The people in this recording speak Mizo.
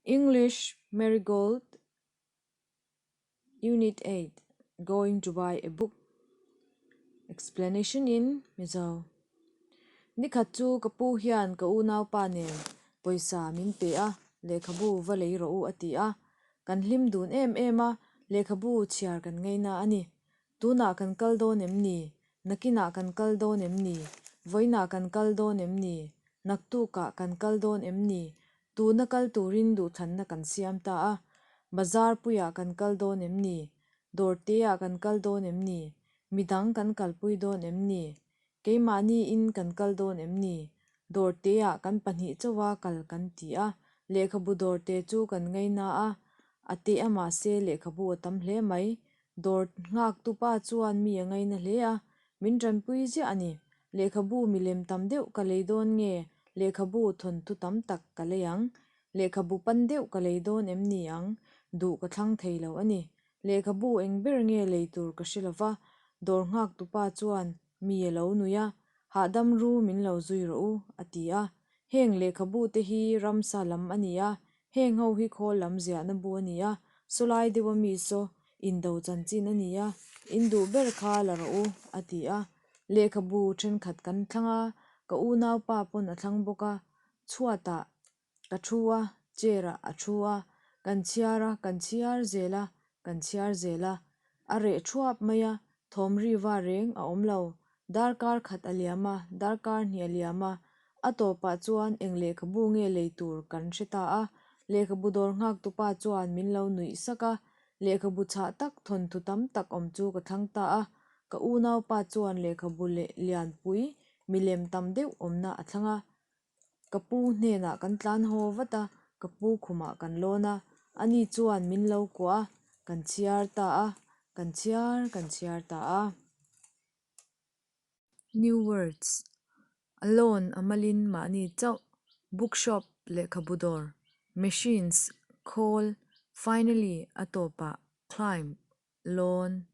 English Marigold Unit 8 Going to buy a book Explanation in Mizo Nikhat chu ka pu hian ka unaupa nen pawisa min pe a, lehkhabu va lei rawh u a ti a. Kan hlim dun em em a, lehkhabu chhiar kan ngaina a ni. Tunah kan kal dawn em ni? Nakinah kan kal dawn em ni? Vawiinah kan kal dawn em ni? Naktukah kan kal dawn em ni? Tuna kal turin duhthlanna kan siam ta a. Bazar puiah kan kal dawn em ni? Dawrteah kan kal dawn em ni? Midang kan kalpui dawn em ni? Keimahniin kan kal dawn em ni? Dawrteah kan pahnih chauha kal kan ti a. Lehkhabu dawrte chu kan ngaina a. A teh a mahse lehkhabu a tam hle mai. Dawr nghaktu pa chuan mi a ngaina hle a, min tanpui ziah a ni. Lehkhabu milem tam deuh ka lei dawn nge lehkhabu thawnthu tam tak ka lei ang? Lehkhabu pan deuh ka lei dawn em ni ang? Duh ka thlang thei lo a ni. Lehkhabu eng ber nge lei tur ka hre lo va, dawr nghaktu pa chuan mi a lo nui a, Hahdam ru min lo zui rawh u, a ti a. Heng lehkhabu te hi ramsa lam a ni a, heng ho hi khawl lam ziahna bu a ni a, sawlai deuh a mi saw indo chanchin a ni a, in duh ber kha la rawh u, a ti a. Lehkhabu thenkhat kan thlang a, ka unaupa pawn a thlang bawk a, chhuatah ka thu a, chair ah a thu a, kan chhiar a, kan chhiar zel a, kan chhiar zel a, a reh thuap mai a, thawm ri va reng a awm lo. Darkar khat a liam a, darkar hnih a liam a, a tawpah chuan eng lehkhabu nge lei tur kan hre ta a, lehkhabu dawr nghaktupa chuan min lo nuih sak a, lehkhabu chhah tak thawnthu tam tak awm chu ka thlang ta a, ka unaupa chuan lehkhabu leh lianpui milem tam deuh awmna a thlang a. Ka pu hnenah kan tlan haw vat a, ka pu khumah kan lawn a, ani chuan min lo kuah a, kan chhiar ta a, kan chhiar kan chhiar ta a. New words, Alone a malin mahni chauh, bookshop lehkhabu dawr, machines, khawl, finally a tawpah, climb, lawn.